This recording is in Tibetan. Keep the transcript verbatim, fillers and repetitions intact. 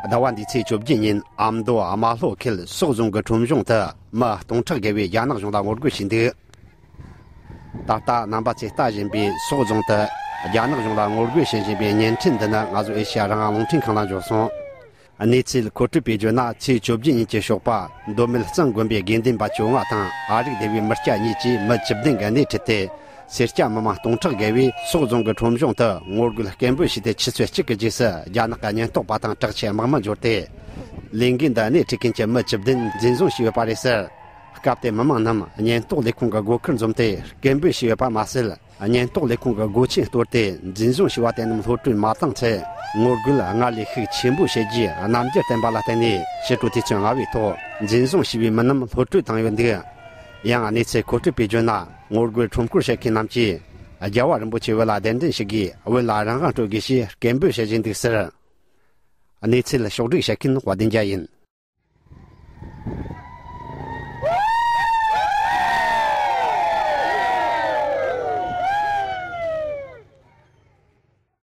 ཟླ་བ་འདིའི་ཚེས་བཅོ་བརྒྱད་ཉིན་ཨ་མདོ་རྨ་ལྷོ་ཁུལ་སོག་རྫོང་གི་ཁྲོམ་གཞུང་དུ་མི་སྟོང་ཕྲག་བརྒལ་བས་རྒྱ་ནག་གཞུང་ལ་ངོ་རྒོལ་བྱས་འདུག་ད་ལྟ་རྣམ་པ་ཚོས་ལྟ་བཞིན་པའི་སོག་རྫོང་དུ་རྒྱ་ནག་གཞུང་ལ་ངོ་རྒོལ་བྱེད་བཞིན་པའི་བརྙན་འཕྲིན་འདི་ནི་ང་ཚོ་ཨེ་ཤེ་ཡ་རང་དབང་རླུང་འཕྲིན་ཁང་ལ་འབྱོར་སོང་། གནས་ཚུལ་མཁོ་སྤྲོད་པས་བརྗོད་ན། ཚེས་བཅོ་བརྒྱད་ཉིན་གྱི་ཞོགས་པ། མདོ་སྨད་གཙང་དགོན་པའི་དགེ་འདུན་པ་བཅོ་ལྔ་དང་ཨ་རིག་སྡེ་བའི་མི་སྐྱ་གཉིས་ཀྱིས་མི་བཅུ་བདུན་གྱིས་སྣེ་ཁྲིད་དེ། སེར་སྐྱ་མི་མང་སྟོང་ཕྲག་བརྒལ་བས་སོག་རྫོང་གི་ཁྲོམ་གཞུང་དུ་ངོ་རྒོལ་སྐད་འབོད་བྱས་ཏེ། ཆུ་ཚོད་གཅིག་གི་རྗེས་སུ་རྒྱ་ནག་གི་ཉེན་རྟོག་པ་དང་དྲག་ཆས་དམག་མི་འབྱོར་ཏེ། ལས་འགུལ་འདི་སྣེ་ཁྲིད་མཁན་གྱི་མི་བཅུ་བདུན་འཛིན་བཟུང་བྱས་ཡོད་པ་རེད་ཟེར། སྐབས་དེར་མི་མང་རྣམས་ཉེན་རྟོག་ལས་ཁུངས་ཀྱི་སྒོ་ཁར་འཛོམས་ཏེ་སྐད་འབོད་བྱས་ཡོད་པ་མ་ཟད། ཉེན་རྟོག་ལས་ཁུངས་ཀྱི་སྒོ་ཆེན་གཏོར་ཏེ་འཛིན་བཟུང་བྱས་པ་དེ་རྣམས་གློད་གྲོལ་མ་བཏང་ཚེ། ངོ་རྒོལ་སྔར་ལས་ཤུགས་ཆེན་པོ་བྱེད་རྒྱུའི་རྣམ་འགྱུར་བསྟན་པ་ལ་བརྟེན་ནས། ཕྱི་དྲོ་དུས་ཚོད་ལྔ་པའི་ཐོག་འཛིན་བཟུང་བྱས་པའི་མི་རྣམས་གློད་གྲོལ་བཏང་ཡོད་འདུག་ཡང་གནས་ཚུལ་མཁོ་སྤྲོད་པས་བརྗོད་ན། ངོ་རྒོལ་ཁྲོམ་སྐོར་བྱེད་མཁན་རྣམས་ཀྱིས་རྒྱལ་བ་རིན་པོ་ཆེའི་འོད་ལ་གདན་འདྲེན་ཞུ་དགོས། འོད་ལ་རང་དབང་སྤྲོད་དགོས་ཞེས་སྐད་འབོད་བྱེད་བཞིན་འདུག་ཟེར། གནས་ཚུལ་ཕྱོགས་བསྒྲིགས་བྱེད་མཁན་དཔལ་ལྡན་རྒྱལ་ཡིན།